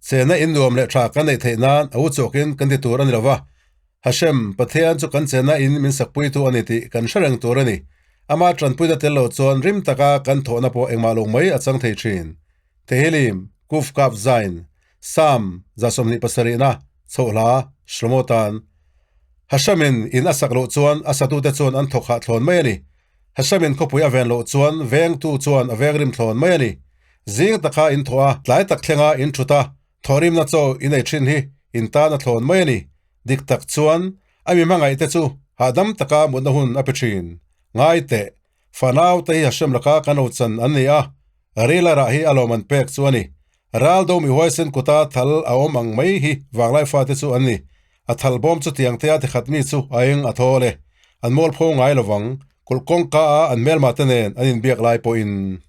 Chena in nuam leh tha kan neih theih nan a u chawkin kan ti tur a ni lo va. Hashem, Pathian chu kan chena in min sakpuitu a ni tih kan hre reng tur a ni. Ama tanpuina tel lo chuan rim taka kan thawhna pawh engmah lo mai a chang thei thin. Tehillim, Kuf Kaf Zain, Psalm 27na, Chhohla, Shlomo tan. Hashemin in a sak loh chuan a satute chuan an thawk hah thlawn mai a ni. Hashemin khawpui a ven loh chuan vengtu chuan a veng rim thlawn mai a ni. Zing taka in thawh a, tlai tak thlenga in thut a, thawhrimna chaw in ei thin hi in tan a thlawn mai a ni. Dik tak chuan a mi hmangaihte chu hahdam taka mutna hun a pe thin. Ngai teh, fanau te hi Hashem laka kan ro chan an ni a, rila rah hi a lawm an pek chu a ni. Ral do mi huaisen kuta thal a awm ang mai hi vanglai fate chu an ni. A thal bawm chu tiang tea tikhat mi chu a eng a thawl e. An mualpho ngai lovang, kulh kawngka a an hmelma te nen an inbiak lai pawhin.